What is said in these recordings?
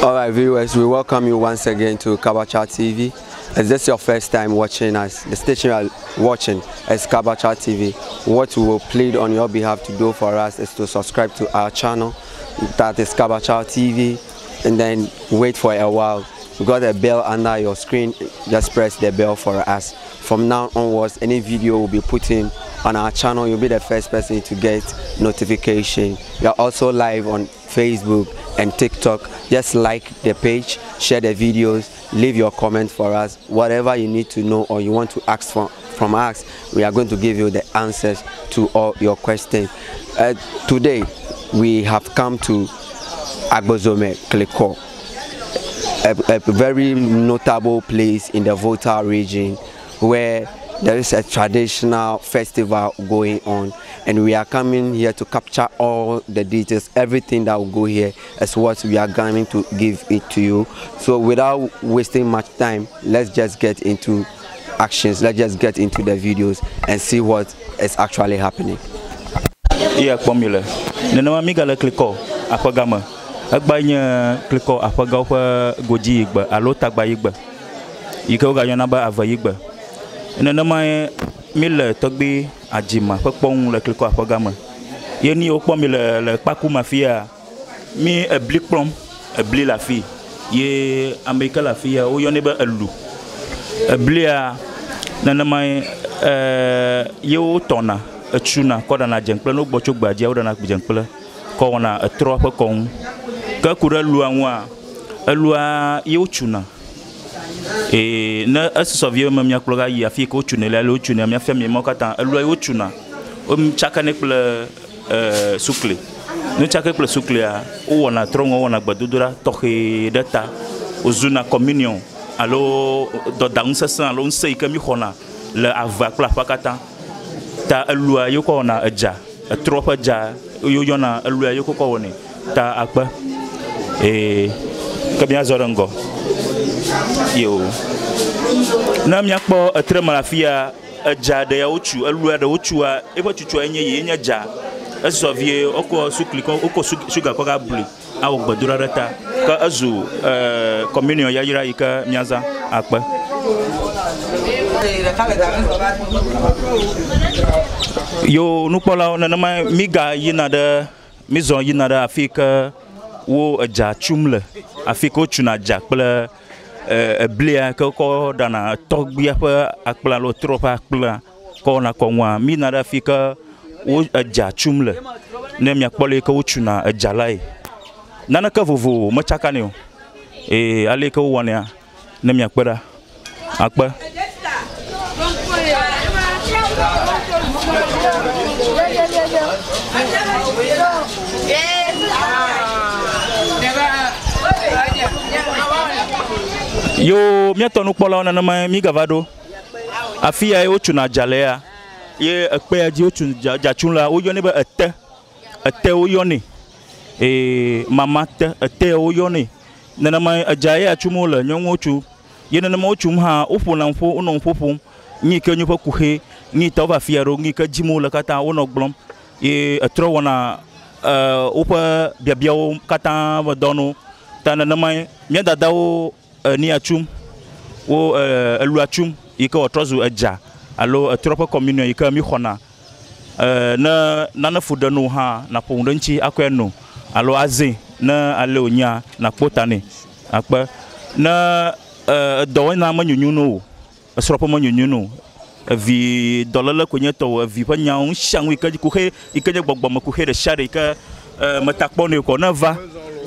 All right, viewers, we welcome you once again to Kabacha TV. Is this your first time watching us? The station you are watching is Kabacha TV. What we will plead on your behalf to do for us is to subscribe to our channel, that is Kabacha TV, and then wait for a while. You got a bell under your screen, just press the bell for us. From now onwards, any video will be put in on our channel, you'll be the first person to get notification. We are also live on Facebook and TikTok. Just like the page, share the videos, leave your comment for us. Whatever you need to know or you want to ask for, from us, we are going to give you the answers to all your questions. Today, we have come to Agbozome Klikor, a very notable place in the Volta region where there is a traditional festival going on, and we are coming here to capture all the details. Everything that will go here is what we are going to give it to you. So without wasting much time, let's just get into actions. Let's just get into the videos and see what is actually happening. Iya kpɔm mi le. Nenema mi gale Klikɔ aƒegã me. Egba nye Klikɔ aƒegãwo ƒe godzi yi gbe alo tagba yi gbe yi ke wogayɔna be ave yi gbe. Nenema mi le tɔgbi adzima ƒe kpɔŋu le Klikɔ aƒegã me. Ye ni wokpɔ mi le kpaku me afia, mi ebli kplɔm, ebli le afi. Ye ame yi ke le afia woyɔnɛ be elu. Eblia nenema ye wotɔna etsuna kɔ ɖana dzeŋkple ne wogbɔ tso gbea dzia woɖana dzeŋkple kɔ wɔna etrɔ ƒe kɔnu. Ke ku ɖe elua ŋua, elua ye wotsuna. Ne esusɔ vie me miakplɔ ga yi afi yi ke wotsunɛ le ale wotsunɛ miafia mi mɔ katã. Elua ye wotsuna. Wotsaka kple sukli. Ne wotsaka kple suklia, wowɔna trɔ ŋu wɔna gbedodoɖa tɔxɛ ɖe ta. Wozuna communion alo dɔdaŋu sesẽ alo ŋusẽ yi ke mi xɔna le avea kple aƒea katã. Ta elua ye wokɔ wɔna edza, etrɔ ƒe dza ye woyɔna elua ye wokɔ wɔnɛ. Ta akpe. Ke miazɔ ɖe ŋgɔ. Yo. Ne miakpɔ etre me le afia, edza ɖe ya wotsu, elua ɖe wotsua, eƒe tsutsua nye ye nye dza. Esusɔ vie wokɔ sukli kɔ wokɔ sugar kɔ ga blui awɔ gbedoɖa ɖe ta. Ke ezu communion yayra yi ke miazã akpe. Yo nukpɔlawo nenema mi ga yina ɖe mi zɔ yina ɖe afi ke wo edza tsum le, afi ke wotsuna dza kple eblia ke wokɔ ɖana tɔgbia ƒe akple alo trɔ ƒe akplea kɔ wɔna kɔnua. Mi yina ɖe afi ke wo edza tsum le ne miakpɔ le yi ke wotsuna edza lae. Naneke vovo metsaka nɛ o. Ale yi ke wowɔnɛa ne miakpɔe ɖa. Akpe. Yo miatɔ nukpɔlawo nenema mi gava ɖo. Afi ya wotsuna dza le ya. Ye ekpe ya dzi wotsu dza tsu la woyɔnɛ be ete. ete woyɔnɛ. Ee mama te ete woyɔnɛ. Nenema edza ya tsum wole nyɔnuwo tso. Ye nenema wotsum hã woƒona nuƒo wonɔ nuƒo ƒom. Nu yi ke nye woƒe kuxi, nu yi ta wova afi ya ɖo, nu yi ke dim wole katã wonɔ gblɔm. Ye etrɔ wɔna woƒe biabiawo katã me dɔ na wo. Ta nenemae mía dadawo enu ya tsum wo elua tsum yi ke wòatrɔ zu edza alo etrɔ ƒe communion yi ke míxɔna. Ne nane fu ɖe na wò hã nàƒo nu ɖe eŋuti akɔe ano alo azãe ne ale wònyea nàkpɔ ta nɛ. Akpe. Ne edɔwɔna menyonyo na wò o, esrɔ̃ƒe menyonyo na wò o, evi dɔléle koe nye tɔwò, evi ƒe nyawo, nu sia nu yi ke kuxe yi ke nye gbɔgbɔmekuxe ɖe sia ɖe yi ke metakpɔ nɛ o kɔ ne eva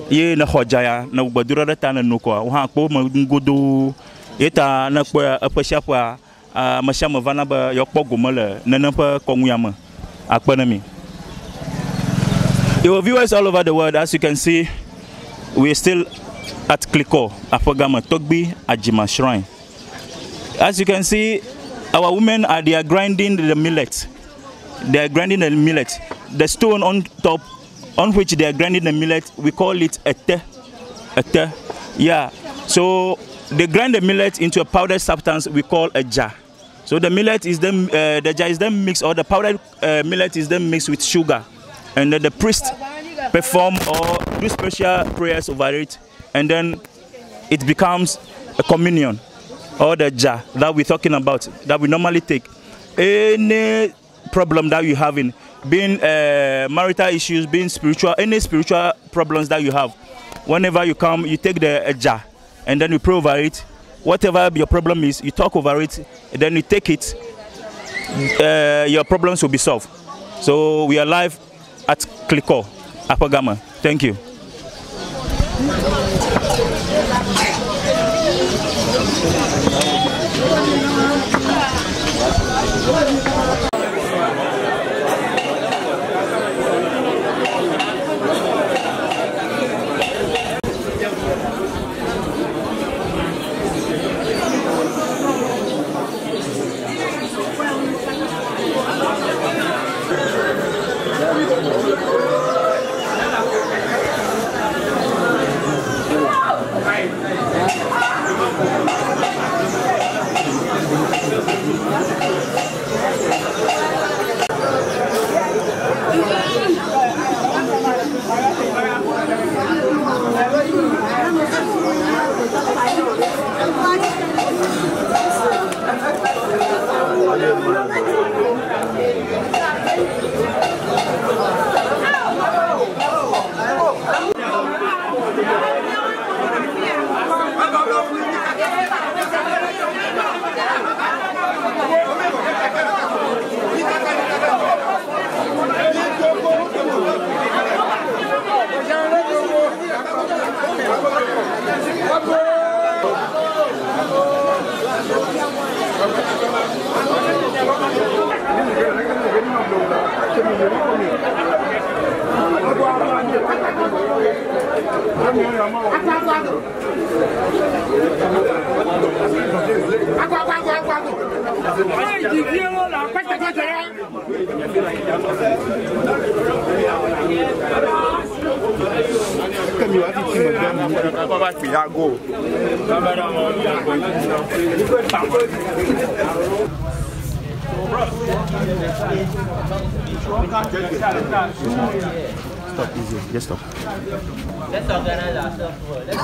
ye nexɔ dza ya ne gbedoɖa ɖe ta neno kɔa wò hã kpɔ eme nugodoo. Ye ta ne ekpɔe eƒe sia ƒea ame sia ame vana be yewoakpɔ gome le nenem ƒe kɔnu ya me. Akpe ne mi. Your viewers all over the world, as you can see, we are still at Klikor, Aƒegame, Togbi Ajima Shrine. As you can see, our women are they are grinding the millet. They are grinding the millet. The stone on top, on which they are grinding the millet, we call it ete. Ete. Yeah. So they grind the millet into a powdered substance we call a jar. So the millet is then the jar is then mixed, or the powdered millet is then mixed with sugar, and then the priest perform or do special prayers over it, and then it becomes a communion, or the jar that we're talking about that we normally take. Any problem that you having, being marital issues, being spiritual, any spiritual problems that you have, whenever you come, you take the jar and then you pray over it. Whatever your problem is, you talk over it, and then you take it, your problems will be solved. So we are live at Klikor, Aƒegame. Thank you. Stop, easy. Just stop. Let's organize ourselves well. Let's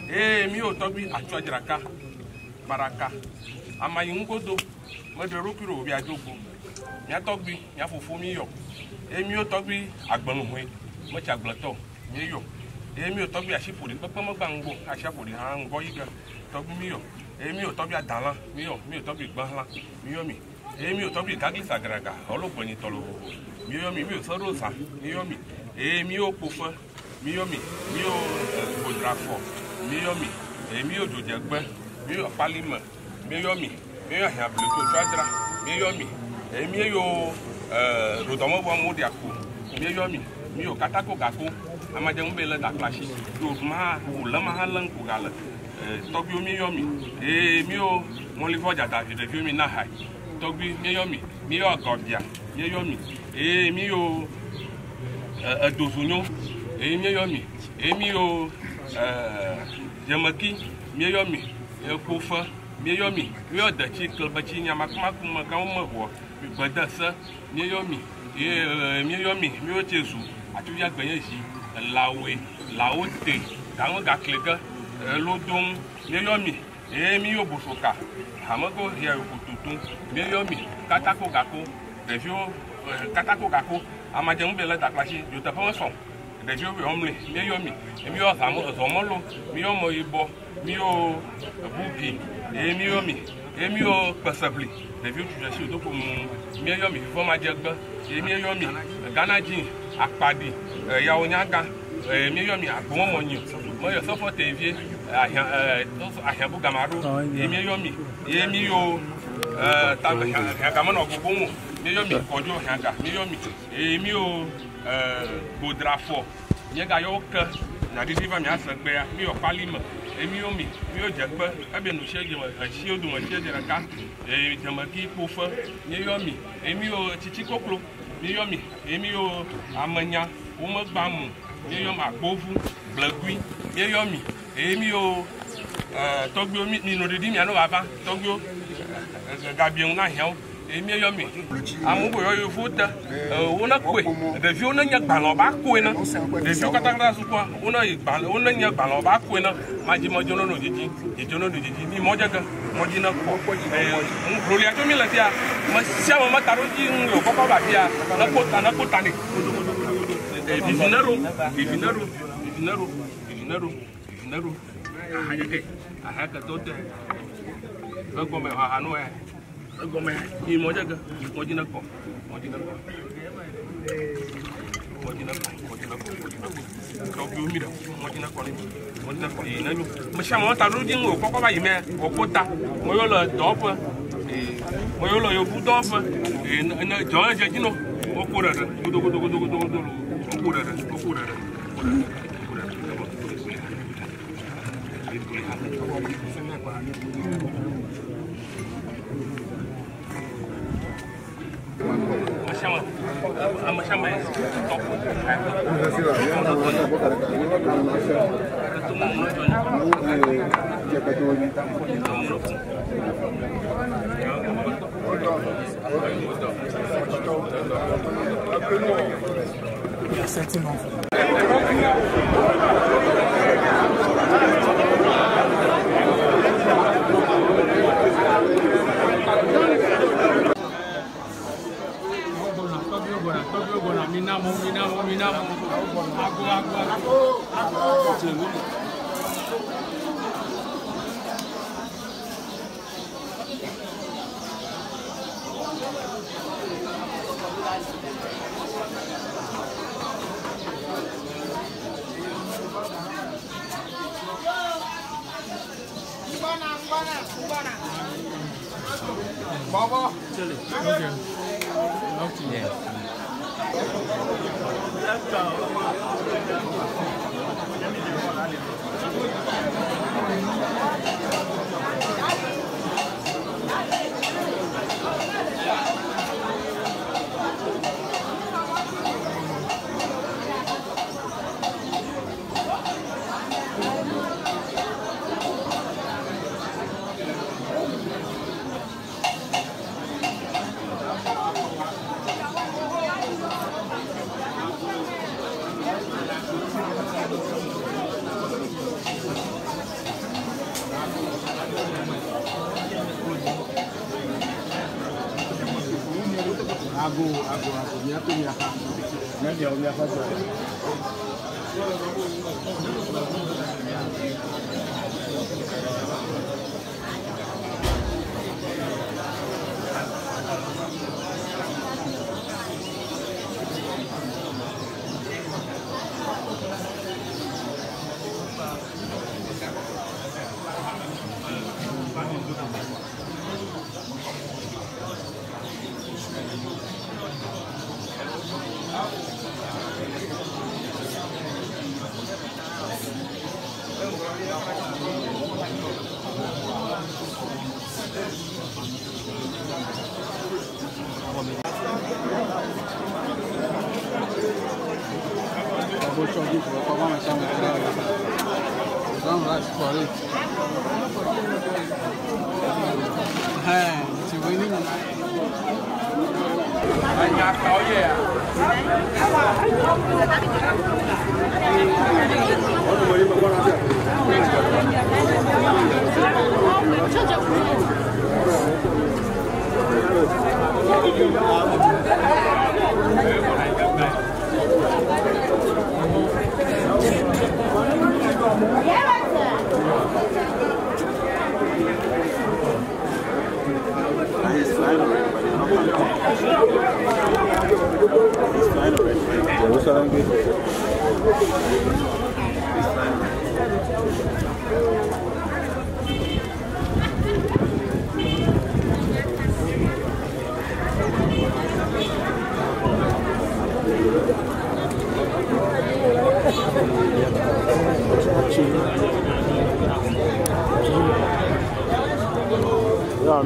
Ee mi o tɔgbi atsɔdzraka baraka Ama yi ŋgodo meɖe ɖokui ɖo wòbia dzogo. Mía tɔgbui, mía fofo míeyɔ. Eye míwo tɔgbui agbenuhɔe metsi agbletɔ o, míeyɔ. Eye míwo tɔgbui asi ƒoɖi kpekpe megba ŋgo, asia ƒoɖi hã ŋgɔ yi ge tɔgbui míeyɔ. Eye míwo tɔgbui adalã míeyɔ, míwo tɔgbui gbẽhlã míeyɔ mi. Eye míwo tɔgbui gaglisa graga alo gbenyitɔ le vovo míeyɔ mi. Míwo seɖo zã míeyɔ mi. Eye míwo kpofe míeyɔ mi. Míwo godrafɔ míeyɔ mi. Eye míwo dzodzegbe, míeyɔ kpalime míeyɔ mi. Míeyɔ hiãbli tso míeyɔ mi. Eye míeyɔ ɖodɔmevɔ amewo ɖi ako míeyɔ mi. Míeyɔ katako gako amadzeŋu be le daklasi yo ma wòle ma hã lé ŋku gale tɔgbuiwo míeyɔ mi. Eye míeyɔ ŋɔlivɔ dzadavi ɖeviwo mi na ha tɔgbui míeyɔ mi. Míeyɔ agɔbia míeyɔ mi. Eye míeyɔ edozonyo eye míeyɔ mi. Eye míeyɔ dzemeki míeyɔ mi. Ekpofe míeyɔ mi. Míeyɔ detsi klebetsi nyamakumaku megãwo meʋua gbedese míeyɔ mi. Eye míeyɔ mi. Míeyɔ tsezu atsuvi agbenye zi lãwoe lãwo te gaŋu gakle ge elodoŋu míeyɔ mi. Eye míeyɔ bosoka hamego hia kototo míeyɔ mi. Katako gako ɖeviwo katako gako amadzeŋu be le daklasi dzoteƒe mesɔ ɖeviwo be wɔmle míeyɔ mi. Míeyɔ zɔmɔlo míeyɔ mɔyibɔ míeyɔ bugi eye míeyɔ mi. Eye míeyɔ kpeseʋli ɖeviwo tutu asi wòdo ƒome míeyɔ mi vivɔ madzegbe eye míeyɔ mi Ghana dzi akpaɖi yawo nyaga míeyɔ mi agbomɔmɔ nyi meyɔ sɔfɔ tevie ahiã ahiã bu gama ɖo eye míeyɔ mi eye míeyɔ hiãga menɔ gbogbo ŋu míeyɔ mi kɔdzo hiãga míeyɔ mi eye míeyɔ godrafɔ míegayɔ wo ke nyaɖiɖi va míase gbea míeyɔ kpalime eye míeyɔ mi míeyɔ dzekpe ebe nu sie dzeme esiwo dome sie dze ɖeka eye dzemeki kpofe míeyɔ mi eye míeyɔ tsitsi koklo míeyɔ mi eye míeyɔ amenya womegba mu míeyɔ mi agbovu blegui míeyɔ mi eye míeyɔ tɔgbuiwo mi no ɖiɖi mianɔ vava tɔgbuiwo gabieŋu na hiãwo eye míeyɔ mi amewo ko yɔ yevuwo te wo ne koe ɖeviwo ne nye gbalẽ ba koe ne ɖeviwo katã katã sukua wo ne yi gbalẽ wo ne nye gbalẽ ba koe ne madzi medzo ne no dzidzi dzidzo ne no dzidzi mi mɔdze ge mɔdzi ne kpɔ ŋlolia tso mi le fia me sia me meta ɖo dzi ŋu le kɔkɔ va fia ne ko ta ne ko ta ne vivi ne ɖo vivi ne ɖo vivi ne ɖo vivi ne ɖo vivi ne ɖo aha nye ke aha ke to te egɔme aha no ya egɔme mi mɔdze ge mɔdzi ne kpɔ mɔdzi ne kpɔ mɔdzi ne kpɔ mɔdzi ne kpɔ mɔdzi ne kpɔ tɔgbuiwo mi ɖe mɔdzi ne kpɔ ne mi mɔdzi ne kpɔ yi ne nyo me sia me ta ɖo dzi ŋu kɔkɔ va yi mɛ wòkó ta me yɔ le dɔwɔƒe me yɔ le yevu dɔwɔƒe ne dzɔ ne dze dzi no wokó ɖeɖe godogodogodogodo wokó ɖeɖe wokó ɖeɖe wokó ɖeɖe wokó ɖeɖe. We are setting off. Ago, ago, ago, míato miaxa. Míaviawo míaƒe dɔ.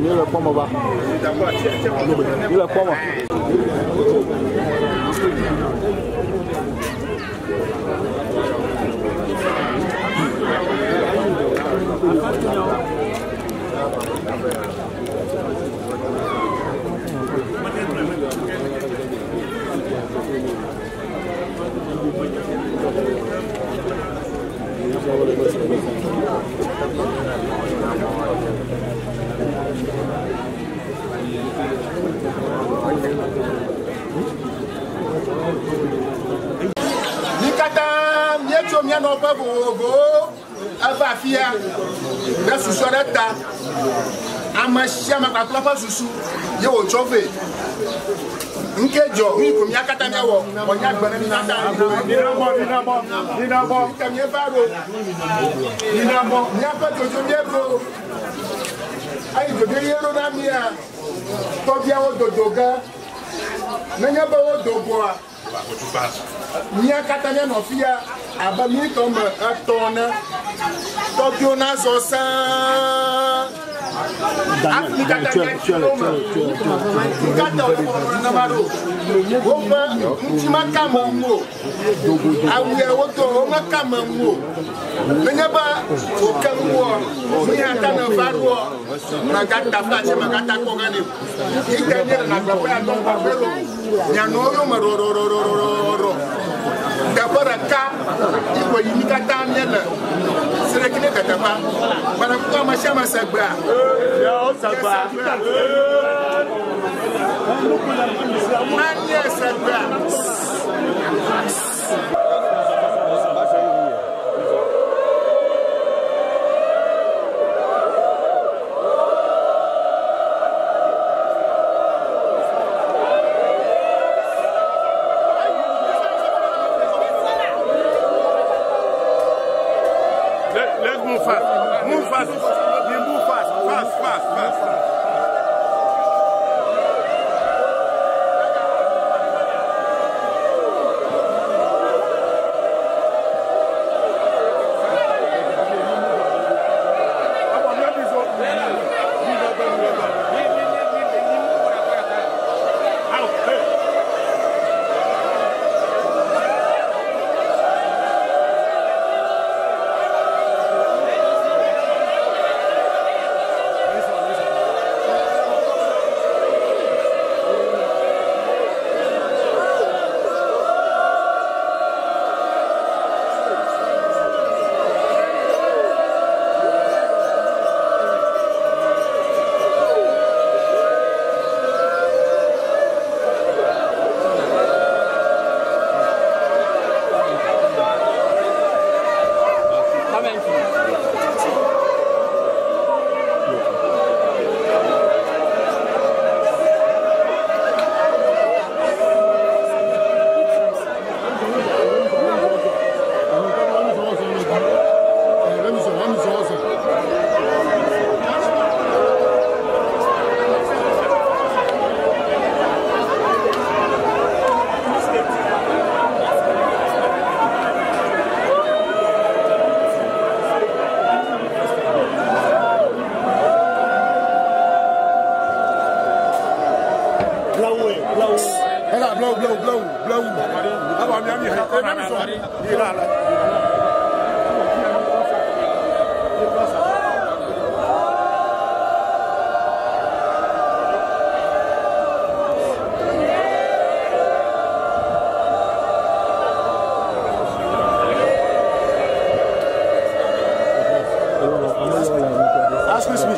Mi le kpɔm va. Mi le kpɔm. Mi katã míetso mía nɔƒe vovovowo eva afia ɖe susu aɖe ta. Ame sia ame kpakple eƒe susu ye wòtsɔ vɛ. Ŋke dzɔ nu yi ko mía katã míawɔ wòanye agbe ne mí katã. Ke míeva ɖo. Míaƒe dzodzo míeɖo. Eyi dzodzo ye ɖo na mía tɔgbuiawo dodo ge. Nenye be wodo goa, mía katã míanɔ fia abe mí tɔ me etɔ̃ ene. Tɔgbuiwo nazɔ sãa. Hafi mí katã míatsi wo me. Nu ka ta wòle bɔbɔ nenema ɖo? Woƒe ŋuti meka ame ŋu o. Awu ya wodo womeka ame ŋu o. Nenye be wòke ŋuwò, nu ya ta nèva ɖoa, mègata flatse, mègata kpɔ ge nɛ o. Yi te míele agbe ƒe atɔ̃ kpakple ɖo. Mianɔ wo yome ɖɔɖɔɖɔɖɔɖɔ. Teƒe ɖeka yi ko yi mí katã míele. Sreki ne teteƒea. Gbe ɖe kuku ame sia ame se gbea. Manye se gbea. Let's move fast. Move fast. We move fast. Fast, fast, fast. Out. Hey. Excuse me.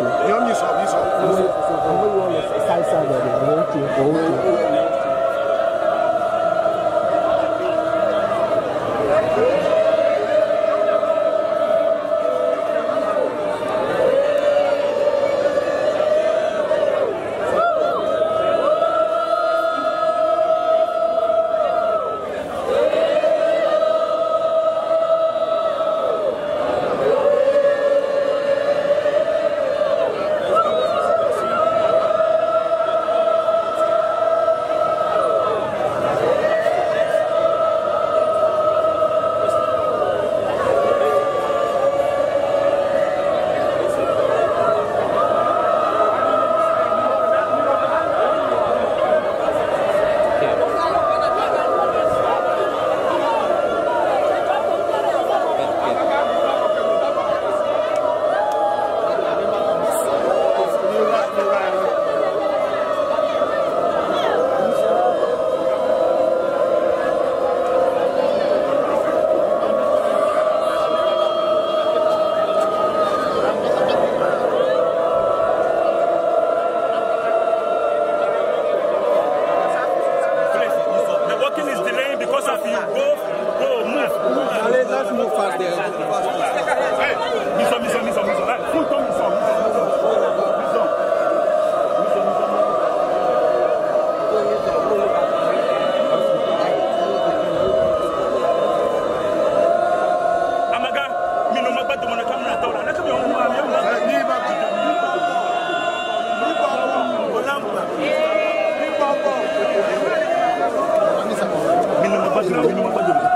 The working is delaying because of you. Go, go, move. Let's move fast there. Hey, Miso, miso, miso, miso. Hey, full tongue, miso, miso, miso. Amaga, mi no magba domona kamuna tawla. Na kami on wa mi on. Mi no magba domona, mi no magba domona.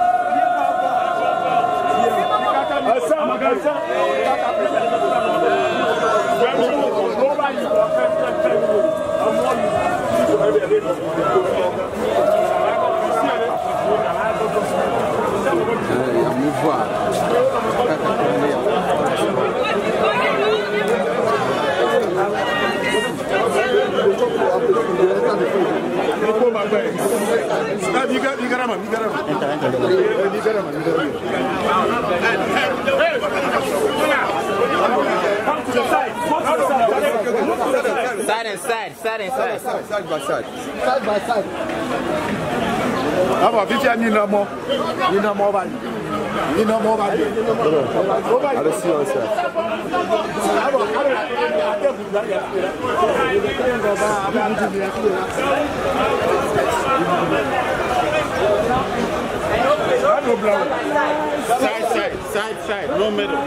Side and side, side and side. Side by side. Side by side. Aba fifia mi na mo. Mi na mo ba. Mi na mo ba. I see yourself. Side, side, side, side, no middle.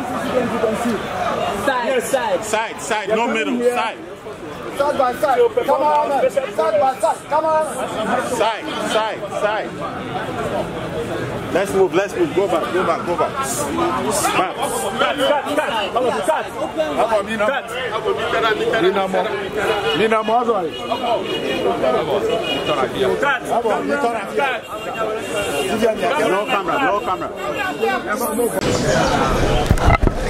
Side, side. Side, side, no middle. Side, Side by side. Come on. Side by side. Come on. side, side, side. Let's move, let's move. Go back, go back, go back. Back. Cut, cut, cut. All of you, cut. Aba mi na. Cut. Mi na mo. Mi na mo azo ai. Cut. Aba mi tora. Cut. Fifia mi ake. No camera, no camera.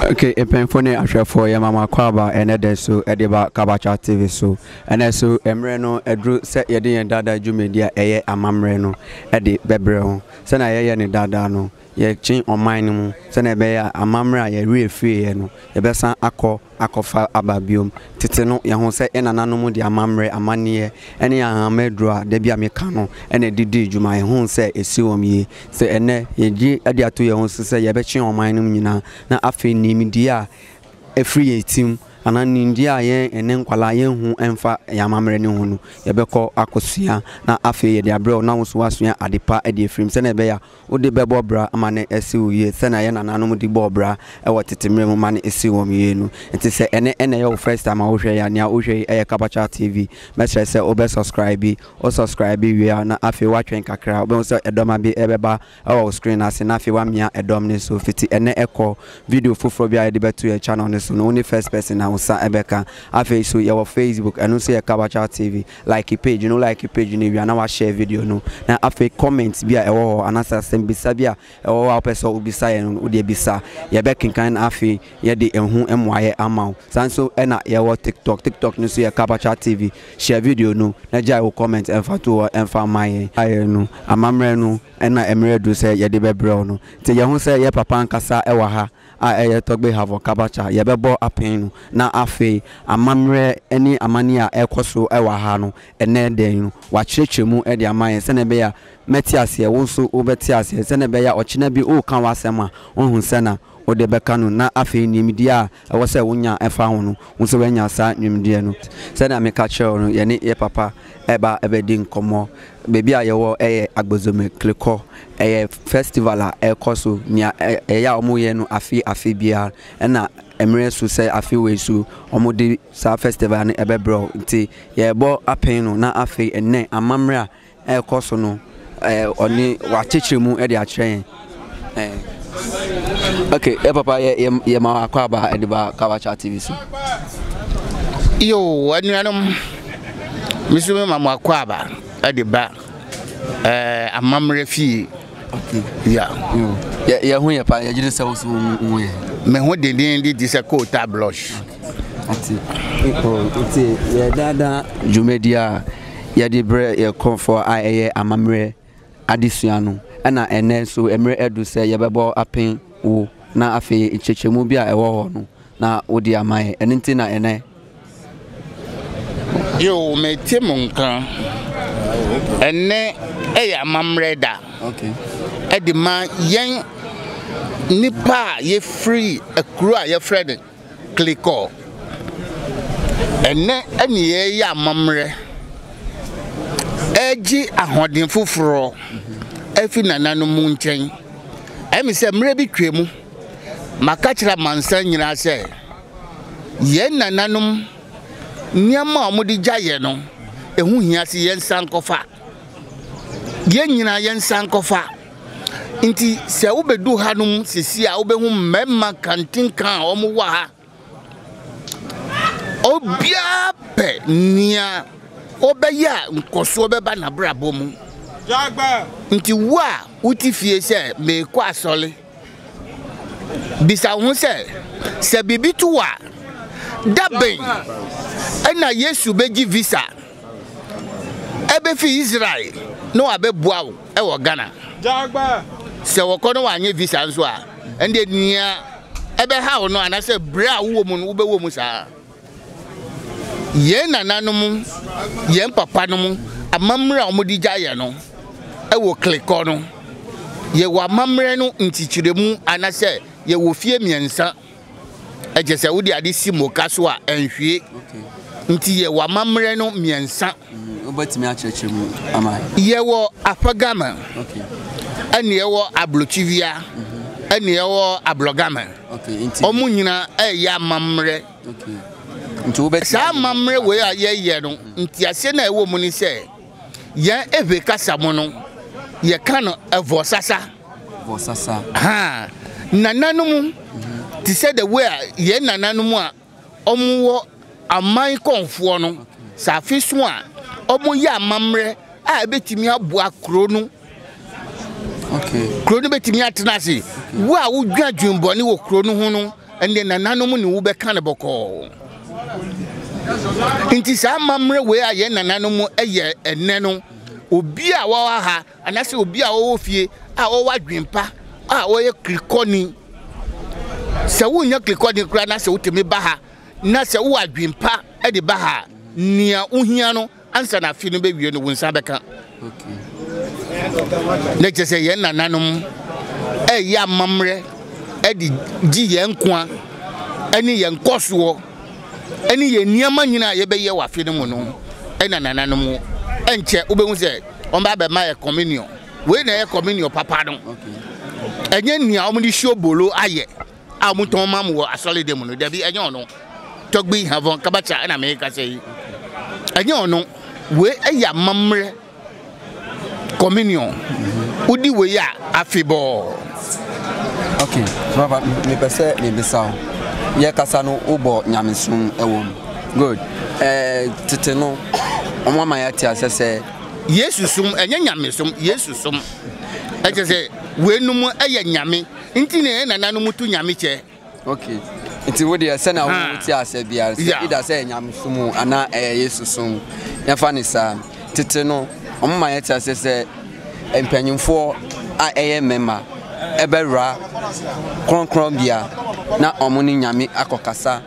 Okay, mpanyinfoɔ ne ahwɛfoɔ yɛ mama kɔ aba ɛnɛ dɛ so ɛde ba Kabacha TV so. Ɛnɛ so mmerɛ no ɛduru sɛ yɛde yɛn daadaa dwumadi a ɛyɛ amammerɛ no ɛde bɛbrɛ ho. Sɛnea yɛyɛ ne daadaa no, yɛkye ɔman no mu sɛnea ɛbɛyɛ a amammerɛ a yɛwerɛ firiiɛ no, yɛbɛsan akɔ akɔfa aba biom. Tete no, yɛhu sɛ yɛn nananom de amammerɛ, amanneɛ ne ahama aduro a da bi a meka no ɛna ɛde dii dwuma. Yɛhu sɛ ɛsi wɔn yie. Sɛ ɛnɛ yɛgye de ato yɛn ho so sɛ yɛbɛkye ɔman no mu nyinaa na afei nimdeɛ a ɛfiri yɛn tirim anaa nimdeɛ a yɛn ɛne nkwalaa yɛnhu ɛmfa yɛn amammerɛ no ho no, yɛbɛkɔ akɔsua na afei yɛde abrɛ wo na wo nso woasua ade pa de afiri mu sɛnea ɛbɛyɛ a wode bɛbɔ bra ama no asi wo yie sɛnea yɛn nananom de bɔɔ bra ɛwɔ tete mmerɛ mu ma no asi wɔn yie no. Nti sɛ ɛnɛ ɛna ɛyɛ wo first time a wohwɛ yɛ a, nea wohwɛ yi ɛyɛ Kabacha TV. Mɛsrɛ sɛ wobɛ subscribe, wo subscribe wie a na afei woatwɛn kakra, wobɛhu sɛ ɛdɔma bi ɛbɛba ɛwɔ wo screen ase na afei woamia ɛdɔm no so. Fiti ɛnɛ ɛkɔ video foforɔ bi a yɛde bɛto yɛn channel no so no, wo ne first person a wo nsa ɛbɛka. Afei nso yɛwɔ Facebook, ɛno nso yɛ Kabacha TV. Like page no, like page no wie a na wa share video no. Na afei comment bi a ɛwɔ hɔ anaasɛ asɛmbisa bi a ɛwɔ hɔ a wopɛ sɛ wobisa yɛn no, wodeɛ bisa. Yɛbɛkenkan na afei yɛde ɛho mmuaeɛ ama wo. Saa nso na yɛwɔ TikTok, TikTok no nso yɛ Kabacha TV. Share video no na gyae wo comment ɛmfa to hɔ ɛmfa mma yɛn. Ayɛ no, amammerɛ no na mmerɛ aduru sɛ yɛde bɛbrɛ wo no. Nti yɛho sɛ yɛ papa ankasa wɔ ha a ɛyɛ Togbe Havɔ Kabacha, yɛbɛbɔ apen no na afei amammerɛ ne amanneɛ a ɛrekɔ so wɔ ha no ɛnnɛ da yi no, wakyerɛkyerɛ mu de ama yɛn sɛdeɛ ɛbɛyɛ a mɛte aseɛ, wo nso wobɛte aseɛ, sɛdeɛ ɛbɛyɛ a ɔkyena bi woreka w'asɛm a, woahu sɛnea wode bɛka no, na afei nimdeɛ a ɛwɔ sɛ wonya fa ho no, wo nso woanya saa nimdeɛ no. Sɛnea meka kyerɛɛ wo no, yɛne yɛn papa reba abɛdi nkɔmmɔ. Baabi a yɛwɔ yɛ Agbozome Klekɔ. Ɛyɛ festival a ɛrekɔ so, nea ɛyɛ a wɔyɛ no afe afe biara. Ɛna mmerɛ so sɛ afe wei so wɔde saa festival no ɛbɛbrɛ wo. Nti yɛrebɔ apɛn no na afei ɛnnɛ amammerɛ a ɛrekɔ so no ɛɛ ɔne wakyekyere mu de akyerɛ yɛn. Ɛɛ okay, yɛ papa yɛ yɛ yɛ ma akɔ aba ɛde ba Kabacha TV so. Yo, anuanom, me nso mema mo akɔ aba de ba ɛɛ amammerɛ fie. Okay. Yeah. Yo. Yɛ yɛ ho yɛ pa yɛ gyina sɛ wo so wo yɛ. Me ho denden de te sɛ kootaa blush. Ate. Nti yɛ daadaa dwumadi a yɛde brɛ yɛ kɔnfoɔ a ɛyɛ amammerɛ adesua no ɛna ɛnɛ nso mmerɛ adu sɛ yɛbɛbɔ apen wo na afei nkyerɛkyerɛmu bi a ɛwɔ hɔ no na wode ama yɛn ɛno nti na ɛnɛ. Yoo mete mo nka. Ɛnnɛ ɛyɛ amammerɛ da ɛde ma yɛn nnipa a yɛfiri akuro a yɛfrɛ no Klikɔ. Ɛnnɛ ɛne yɛreyɛ amammerɛ ɛregye ahoɔden foforɔ afi nananom nkyɛn. Ɛmi sɛ mmerɛ bi twam maka kyerɛ amansan nyinaa sɛ Yɛn nananom nneɛma a wɔde gya yɛn no, ɛho hia sɛ yɛnsan nkɔfa. Yɛn nyinaa yɛnsan nkɔfa. Nti sɛ wobɛdu hanom sisi a wobɛhu mmarima kantinka a wɔwɔ ha. Obiara pɛ nea ɔbɛyɛ a nkɔsoɔ bɛba n'abrabɔ mu. Nti wo a wote fie sɛ merekɔ asɔre Bisa wo ho sɛ, 'Sɛ biribi to wo a, da bɛn na Yesu begye visa abefi Israel na wabɛboa wo wɔ Ghana? Sɛ wɔkɔ na wanyɛ visa nso a, ɛnde nea ɛbɛhaw no anaasɛ bere a wowɔ mu no, wobɛwɔ mu saa. Yɛn nananom, yɛn papanom amammerɛ a wɔde gya yɛn no wɔ Klikɔ no, yɛwɔ amammerɛ no nkyekyeremu anaasɛ yɛwɔ fie mmiɛnsa. Ɛkyɛ sɛ wode ade si moka so a ɛnhwie. Nti yɛwɔ amammerɛ no mmiɛnsa. Wobɛtumi akyerɛkyerɛ mu ama yɛn? Yɛwɔ Afagama, ɛne yɛwɔ Ablokyivia, ɛne yɛwɔ Ablɔgama. Wɔn nyinaa ɛyɛ amammerɛ. Saa amammerɛ wei a yɛyɛ no, nteaseɛ no a ɛwɔ mu ne sɛ, yɛn Ewe kasa mu no, yɛka no ɛvɔsasa. Vɔsasa. Ha, nananom, te sɛ the way a yɛn nananom a wɔwɔ aman kɔnfoɔ no, sɛ afe so a, wɔyɛ amammerɛ a ɛbɛtumi aboa kuro no. Kuro no bɛtumi atena ase. Wo a wodwen adwenbɔne wɔ kuro no ho no, ɛnneɛ nananom ne wo bɛka no bɔkɔɔ. Nti saa amammerɛ wei a yɛn nananom yɛ ɛnnɛ no, obi a wɔwɔ ha anaasɛ obi a ɔwɔ fie a ɔwɔ adwempa a ɔyɛ kirikɔni, sɛ wonyɛ kirikɔni koraa na sɛ wotumi ba ha na sɛ wowɔ adwempa de ba ha a, nea wohia no ansa na afe no bɛwie no wo nsa bɛka. Na kyerɛ sɛ yɛn nananom ɛyɛ amammerɛ de gye yɛn nkwa ne yɛn nkɔsoɔ ne yɛn nneɛma nyinaa a yɛbɛyɛ wɔ afe no mu no ɛna nananom ɛnkyɛ wobɛhu sɛ wɔn ba bɛma yɛ communion. Wei na ɛyɛ communion papa no, ɛnyɛ nea wɔde hyɛ ayɛ a wɔtɔn ma mo wɔ asɔredan mu no. Dabi, ɛnyɛ ɔno. Tɔgbi Havon Kabacha ɛna mekasa yi. Ɛnyɛ ɔno. Wei ɛyɛ amammerɛ communion. Wodi wei a afebɔɔ. Okay, so papa, mepɛ sɛ mebisa wo. Yɛkasa no wobɔ nyamesom wɔ mu. Good. Ɛɛ tete no wɔn ama yɛate asɛ sɛ. Yesu som ɛnyɛ nyamesom, Yesu som. Ɛkyɛ sɛ weinom ɛyɛ nyame nti na yɛn nananom to nyame kyɛ. Okay. Nti wo deɛ sɛnea wo te asɛ biara sɛ ida sɛ ɛyɛ nyamesom o anaa ɛyɛ Yesu som yɛmfa ne saa. Tete no wɔn ma yɛte asɛ sɛ mpanyinfoɔ a ɛyɛ mmarima ɛbɛwura kronkronbea na wɔn ne nyame akɔkasa.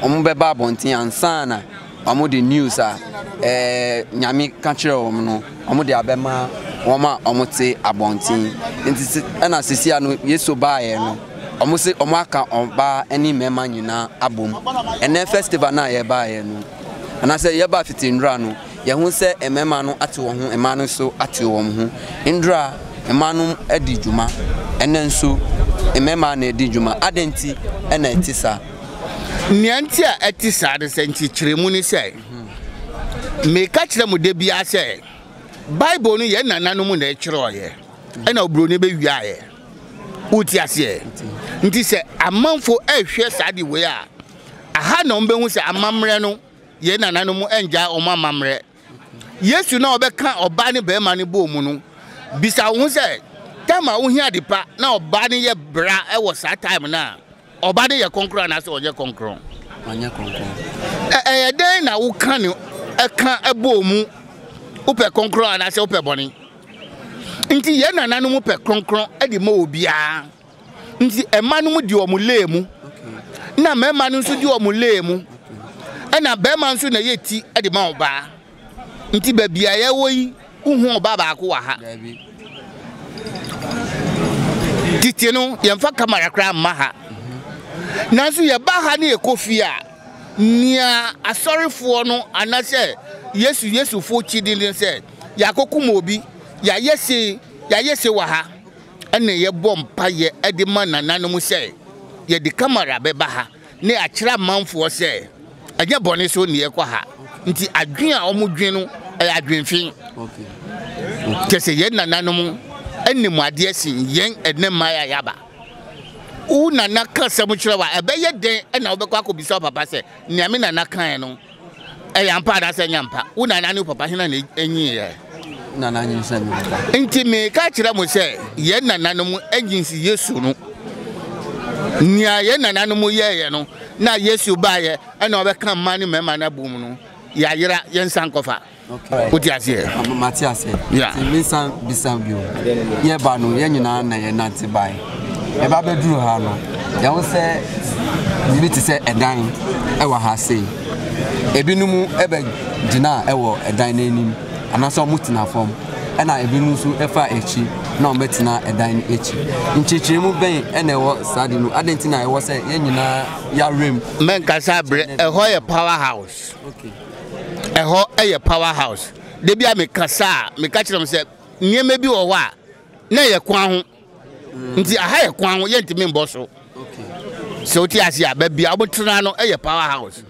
Wɔn bɛba abɔnten ansa na wɔn de news a ɛɛ nyame ka kyerɛ wɔn no wɔn de abɛma wɔn a wɔn te abɔnten. Nti ɛna sisi ano Yesu baeɛ no wɔn se wɔn aka ɔbaa ne mmarima nyinaa abom. Ɛnɛ festival no a yɛbaeɛ no anaasɛ yɛba fiti nnora no yɛhu sɛ mmarima no ate wɔn ho mmaa no nso ate wɔn ho. Nnora mmaa no adi dwuma ɛnɛ nso mmarima na adi dwuma. Adɛn nti ɛna ɛte saa? Nea nti a ɛte saa ne sɛ nkyekyeremu ne sɛ, meka kyerɛ mo da biara sɛ, Bible no yɛn nananom na ɛkyerɛwyɛ, ɛna oburoni bɛwiaeɛ. Wote aseɛ? Nti sɛ amanfo ɛhwɛ saa de wei a, aha na wɔbɛhu sɛ amammerɛ no, yɛn nananom ɛngyaa wɔn amammerɛ. Yesu na ɔbɛka ɔbaa ne barima no bɔɔ mu no, bisa wo ho sɛ, time a wohia ade pa na ɔbaa no yɛ bra wɔ saa time no a, ɔba no yɛ kronkron anaasɛ ɔnyɛ kronkron? Ɔnyɛ kronkron. Ɛyɛ dɛn na woka ne ɛka ɛbɔɔ mu wopɛ kronkron anaasɛ wopɛ bɔne? Nti yɛn nananom pɛ kronkron de ma obiara. Nti mma no mu di wɔn lee mu, na mmarima no nso di wɔn lee mu, ɛna barima nso na ɛyɛ ti de ma ɔbaa. Nti baabi a yɛwɔ yi, wohu ɔbaa baako wɔ ha. Tete no, yɛmfa kamara koraa mma ha. Nanso yɛba ha ne yɛkɔ fie a, nea asɔrefoɔ no anaasɛ Yesu Yesufoɔ kyi de ne sɛ, yɛakɔkum obi, yɛayɛ sei, yɛayɛ sei wɔ ha. Ɛna yɛbɔ mpaeɛ de ma nananom sɛ yɛde kamara bɛba ha ne akyerɛ amanfoɔ sɛ ɛnyɛ bɔne so ne yɛkɔ ha. Nti adwene a wɔdwen no ɛyɛ adwenfi. Kyɛ sɛ yɛn nananom nim adeɛ sen yɛn ɛnɛ mmaa a yɛaba. Wo nana ka asɛm kyerɛ wo a, ɛbɛyɛ dɛn na wobɛkɔ akɔbisa wo papa sɛ nea me nana kaeɛ no ɛyɛ ampa anaasɛ ɛnyɛ ampa? Wo nana ne wo papa hena na ɛnyiiɛ? Nana nyinsɛn me papa. Nti meka kyerɛ mo sɛ yɛn nananom anyinsi Yesu no. Nea yɛn nananom yɛeɛ no na Yesu baeɛ ɛna ɔbɛka mmaa ne mmarima no abom no, yɛayera, yɛnsan nkɔfa. Wote aseɛ? Mate aseɛ. Yeah. Nti mensan bisa bio. Yɛba no, yɛn nyinaa na yɛnante bae. Yɛba bɛduru ha no, yɛho sɛ biribi te sɛ ɛdan ɛwɔ ha sei. Ebinom ɛbɛgyina ɛwɔ ɛdan no anim anaasɛ wɔn tena fam. Ɛna ebinom nso ɛfa akyi na wɔn bɛtena ɛdan no akyi. Nkyekyeremu bɛn ɛna ɛwɔ saa de no? Adɛn nti na ɛwɔ sɛ yɛn nyinaa yɛawerɛ mu? Mɛnkasa abrɛ, ɛhɔ yɛ power house. Okay. Ɛhɔ yɛ power house. Da bi a mekasa a, meka kyerɛ wɔn sɛ nneɛma bi wɔ hɔ a na ɛyɛ kwan ho. Nti aha yɛ kwan ho, yɛntumi mbɔ so. Sɛ wote ase a, baabi a wɔtena no yɛ power house.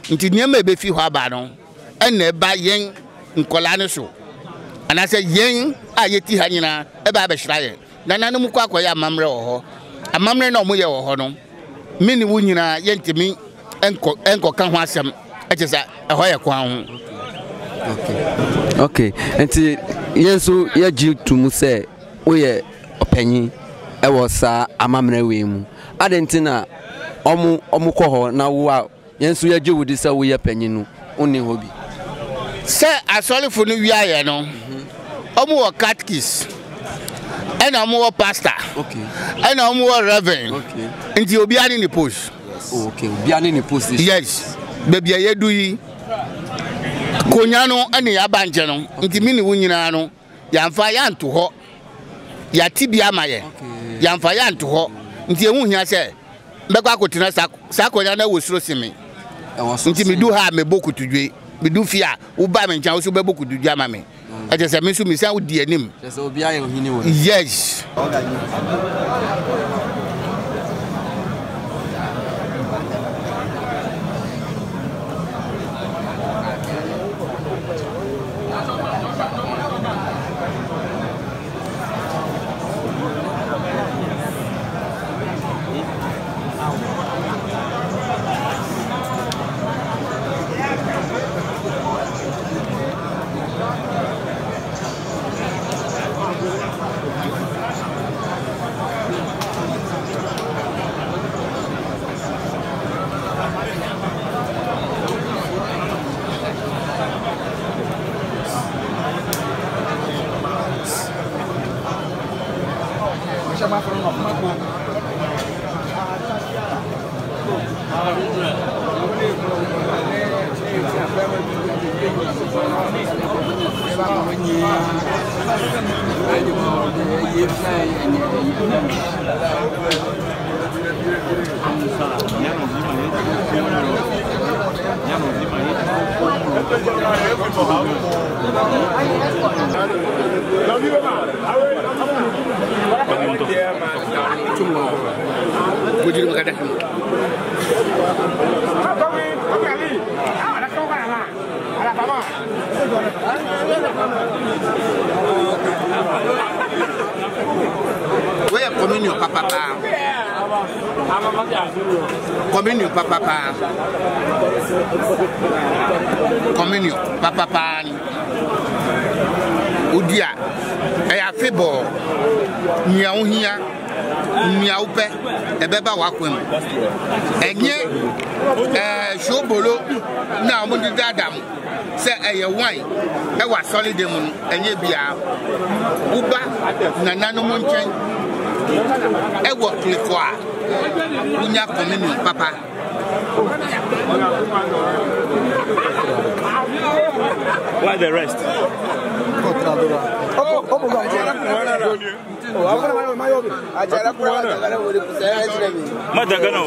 Nti nneɛma a ɛbɛfi hɔ aba no ɛna ɛba yɛn nkɔlaa no so. Anaasɛ yɛn a yɛti ha nyinaa ɛba abɛhyira yɛn. Nananom kɔ akɔyɛ amammerɛ wɔ hɔ. Amammerɛ no a wɔyɛ wɔ hɔ no, me ne wo nyinaa yɛntumi nkɔ nkɔka ho asɛm. Ɛkyɛ sɛ ɛhɔ yɛ kwan ho. Okay, nti yɛn nso yɛgye to mu sɛ woyɛ ɔpanyin ɛwɔ saa amammerɛ wei mu. Adɛn nti na ɔmo ɔmo kɔ hɔ na wo a Yɛn nso yɛgye wo di sɛ woyɛ panyin no, wonni hɔ bi. Sɛ asɔrefo no wiaeɛ no, wɔn wɔ catkist, ɛna wɔn wɔ pastor, ɛna wɔn wɔ reverend. Nti obiara ne ne post. Oh, okay, obiara ne ne position. Yes, baabi a yɛdu yi, konya no ɛne yɛaba nkyɛn no, nti me ne wo nyinaa no, yɛamfa yɛanto hɔ. Yɛate bi ama yɛn, yɛamfa yɛanto hɔ. Nti ɛho hia sɛ mɛkɔ akɔtena saa saa akonnwa no wɔ soro sen me. Nti medu ha a mebɔ kotodwe. Medu fie a woba me nkyɛn wo so bɛbɔ kotodwe ama me. Ɛkyɛ sɛ me nso mesan wodi anim. Kyerɛ sɛ obiara yɛ ohene wɔ Yes. Woyɛ communion papapa. Communion papapa. Communion papapa ni. Wodi a ɛyɛ afebɔɔ. Nea wohia, nea wopɛ, ɛbɛba w'akwan mu. Ɛnyɛ ɛɛ shobolo na wɔde daadaa mo sɛ ɛyɛ wine ɛwɔ asɔredan mu no, ɛnyɛ biara. Woba nananom nkyɛn ɛwɔ klikɔ a, wonya communion papa. Why the rest? Madagano.